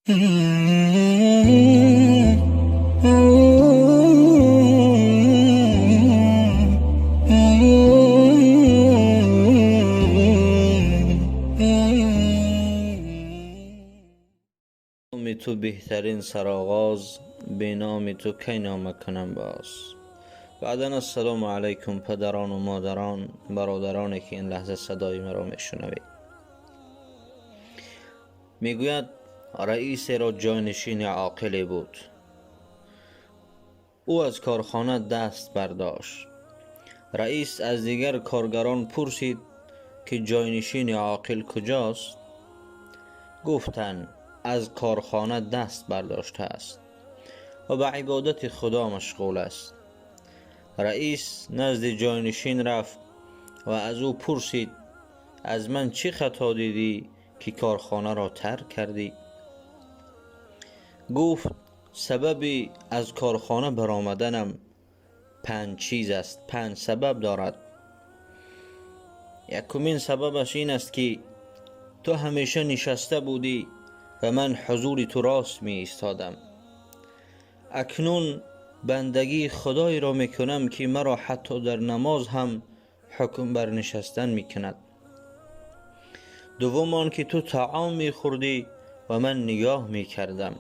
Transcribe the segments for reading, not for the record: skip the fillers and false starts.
Номи ту беҳтарин сароғоз, беноми ту кай нома кунам боз. Баъдан, ассалому алайкум, падарону модарон, бародароне, ки ин лаҳза садои маро мешунавед. Мегӯяд, раисеро ҷойнишини оқиле буд. Ӯ аз корхона даст бардошт. Раис аз дигар коргарон пурсид, ки ҷойнишини оқил куҷост? Гуфтанд, аз корхона даст бардоштааст ва ба ибодати Худо машғул аст. Раис назди ҷойнишин рафт ва аз ӯ пурсид: аз ман чӣ хато дидӣ, ки корхонаро тарк кардӣ? Гуфт: сабаби аз корхона баромаданам панҷ чиз аст, панҷ сабаб дорад. Якумин сабабаш ин аст, ки ту ҳамеша нишаста будӣ ва ман ҳузури ту рост меистодам. Акнун бандагии Худоеро мекунам, ки маро ҳатто дар намоз ҳам ҳукм бар нишастан мекунад. Дуввум он ки ту таом мехӯрдӣ ва ман нигоҳ мекардам.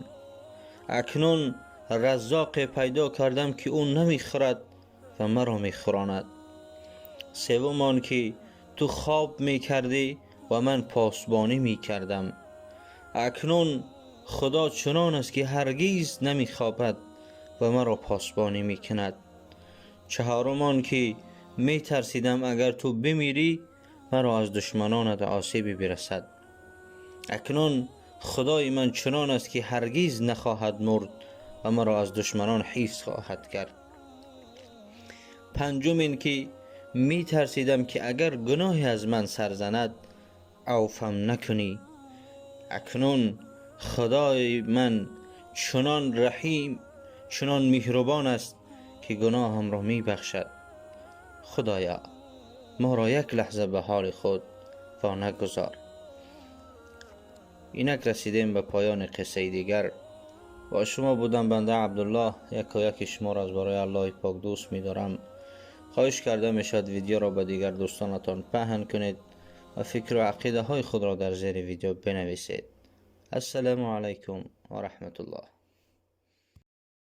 Акнун раззоқе пайдо кардам, ки ӯ намехӯрад ва маро мехӯронад. Севум он ки ту хоб мекардӣ ва ман посбонӣ мекардам. Акнун Худо чунон аст, ки ҳаргиз намехобад ва маро посбонӣ мекунад. Чаҳорум он ки метарсидам, агар ту бимирӣ, маро аз душманонат осебе бирасад. Акнун Худои ман чунон аст, ки ҳаргиз нахоҳад мурд ва маро аз душманон ҳифз хоҳад кард. Панҷум ин ки метарсидам, ки агар гуноҳе аз ман сар занад, авфам накунӣ. Акнун Худои ман чунон раҳим, чунон меҳрубон аст, ки гуноҳамро мебахшад. Худоё, моро як лаҳза ба ҳоли худ вонагузор. Инак расидем ба поёни қиссаи дигар. Бо шумо будам банда Абдуллоҳ. Якояки шуморо аз барои Аллоҳи пок дӯст медорам. Хоҳиш карда мешавад, видеоро ба дигар дӯстонатон паҳн кунед ва фикру ақидаҳои худро дар зери видео бинависед. Ассалому алайкум ва раҳматуллоҳ.